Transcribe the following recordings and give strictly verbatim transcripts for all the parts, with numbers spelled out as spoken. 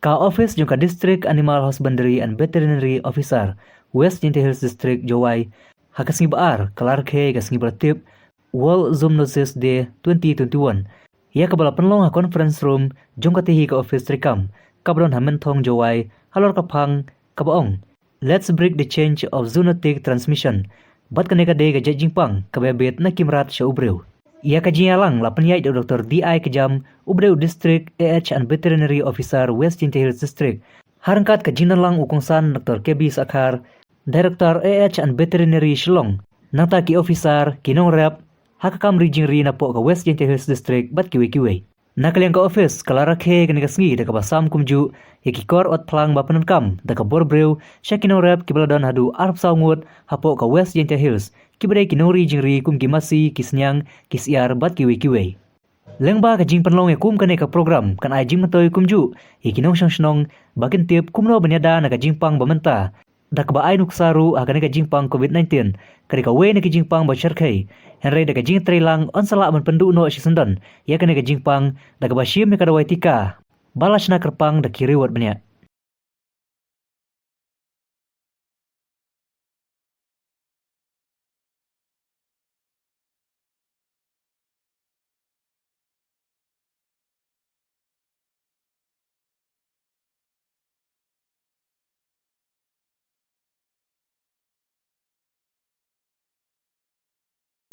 Ka office jong ka District Animal Husbandry and Veterinary Officer, West Jaintia Hills District, Jowai, ha ka sngi ba ar, ka la rakhe ïa ka sngi ba la tip World Zoonosis Day twenty twenty-one, ïa kaba la pynlong ha conference room jong kata hi ka office treikam kaba don ha Mynthong, Jowai, halor ka phang kaba ong, "Let's break the chain of zoonotic transmission." Bad kane ka dei ka jait jingpang kaba ïabit na ki mrad sha u briew. Ïa ka jingïalang la pynïaid da u Doctor D I Kjam, u ba dei u District A H and Veterinary Officer, West Jaintia Hills District, ha ryngkat ka jingdonlang u kongsan Doctor K B Sakhar, Director A H and Veterinary, Shillong, nangta ki officer, ki nongrep ha ka kam ri jingri napoh ka West Jaintia Hills District bad kiwei kiwei. Na ka liang ka office, ka la rakhe kane ka sngi da kaba sam kumjuh ïa ki kor ot phlang ba pyndonkam da ka bor briew sha ki nongrep kiba la don haduh arphew saw ngut hapoh ka West Jaintia Hills, kiba dei ki nongri jingri kum ki masi, ki sniang, ki syiar bad kiwei kiwei. Lyngba ka jingpynlong ïa kum kane ka program, kan ai jingmyntoi kumjuh ïa ki nongshong shnong ba kin tip kumno ban ïada na ka jingpang ba mynta, da kaba ai nuksa ruh ha kane ka jingpang covid nineteen ka dei kawei na ki jingpang ba shyrkhei. Hynrei da ka jingtreilang yn sa lah ban pynduh noh shisyndon ïa kane ka jingpang da kaba shim ïa ka dawai tika ba la shna kyrpang da ki riewspah bniah.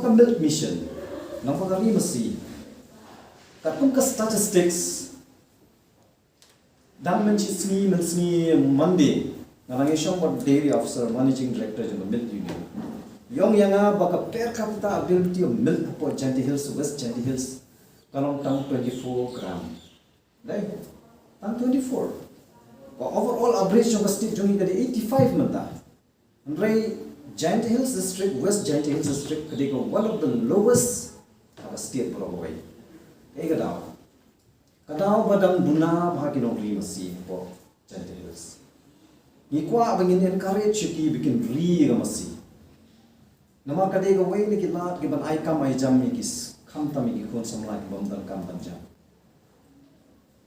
Ka Milk Mission, nangta ka Ri Masi, katkum ka statistics, dang mynshisngi, mynsngi Monday, nga dang ïashong bad Dairy Officer, Managing Director jong ka Milk Union. U ong ïa nga ba ka per capita availability of milk hapoh Jaintia Hills, West Jaintia Hills, ka long tang twenty-four gram. Dei, tang twenty-four. Ka overall average jong ka state jong ngi ka dei eighty-five mynta. Hynrei Jaintia Hills District, West Jaintia Hills District, ka dei ka one of the lowest ha ka state baroh kawei. Kaei ka daw? Ka daw ba dang duna bha ki nongri masi hapoh Jaintia Hills. Ngi kwah ba ngin encourage ïa ki ba kin ri ka masi. Namar ka dei kawei na ki lad kiban ai kam ai jam ïa ki s-, khamtam ïa ki khun samla ki bym donkam ban jam.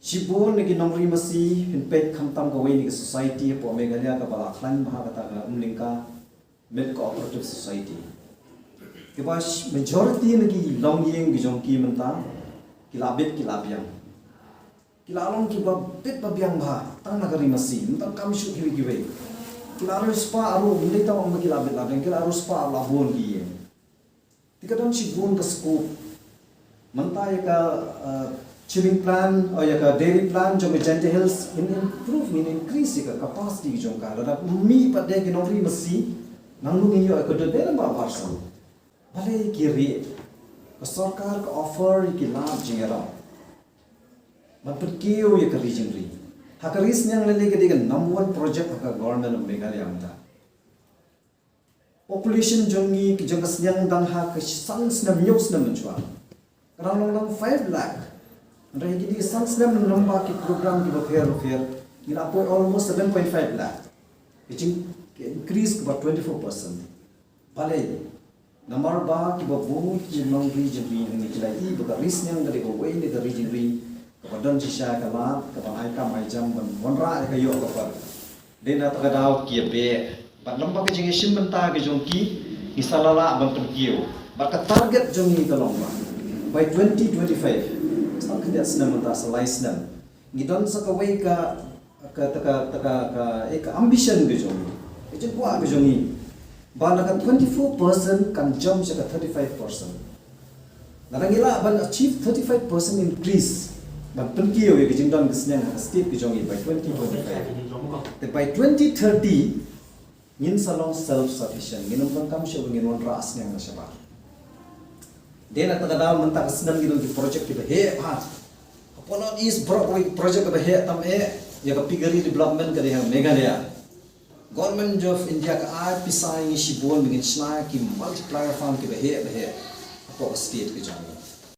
Shibun na ki nongri masi, phin peit khamtam kawei na ki society hapoh Meghalaya kaba la khlaiñ bha, kata ka Umlyngka Milk Cooperative Society. Kiba sh-, majority na ki longïing ki jong ki mynta, ki la bit ki la biang. Ki la long kiba bit ba biang bha, tang na ka ri masi, ym tang kam shuh kiwei kiwei. Ki la riewspah ruh, ym dei tang ong ba ki la bit la biang, ki la riewspah ruh la bun ki ïing. Te ka don shibun ka scope. Mynta ïa ka, uh, chilling plant, oh, ïa ka dairy plant jong ka Jaintia Hills, ngin improve, ngin increase ïa ka capacity jong ka. Lada mih pat de ki nongri masi, nangno ngin ïoh ïa ka dud, dei lem bad arphew san. Balei ki rieh? Ka sorkar ka offer ïa ki lad jingïarap ban pynkiew ïa ka ri jingri. Ha ka ri sniang lei lei ka dei ka number one project ha ka Government of Meghalaya mynta. Population jong ngi, ki jong ka sniang dang ha ka san snem, hynñiew snem mynshuwa, ka dang long tang five lakh. Hynrei ha kine ki san snem, lyngba ki program kiba pher ba pher, ngi la poi almost seven point five lakh. Ka jing, ka increase kaba twenty-four percent. Balei? Namar ba kiba bun ki nongri jingri hangne ki la ïohi ba ka ri sniang ka dei kawei na ka ri jingri kaba don shisha ka lad kaban ai kam ai jam, ban wanrah ïa ka ïoh ka par. Dei na kata ka daw ki ïa beh. Bad lem bad ka jingïashim bynta ka jong ki, ngi sa lah lah ban pynkiew. Bad ka target jong ngi ka long ba by twenty twenty-five, sa khyndiat snem mynta, sa lai snem, ngi don sa kawei ka, ka, ka, ka, ka, eh, ka ambition ka jong ngi, ka jingkwah ka jong ngi, ba na ka twenty-four percent kan jump sha ka thirty-five percent. Lada ngi lah ban achieve thirty-five percent increase, ban pynkiew ïa ka jingdon ka sniang ha ka state ka jong ngi by twenty twenty-five, te by twenty thirty ngin sa long self sufficient, ngin ym donkam shuh ba ngin wanrah sniang na shabar. Dei na kata ka daw mynta ka snem ngi don ki project kiba heh bha. Hapoh North East baroh kawei ki project kiba heh tam eh, ïa ka piggery development ka dei ha Meghalaya. Government of India ka ai pisa ïa ngi shibun ba ngin shna ki multiplier farm kiba heh ba heh hapoh ka state ka jong ngi.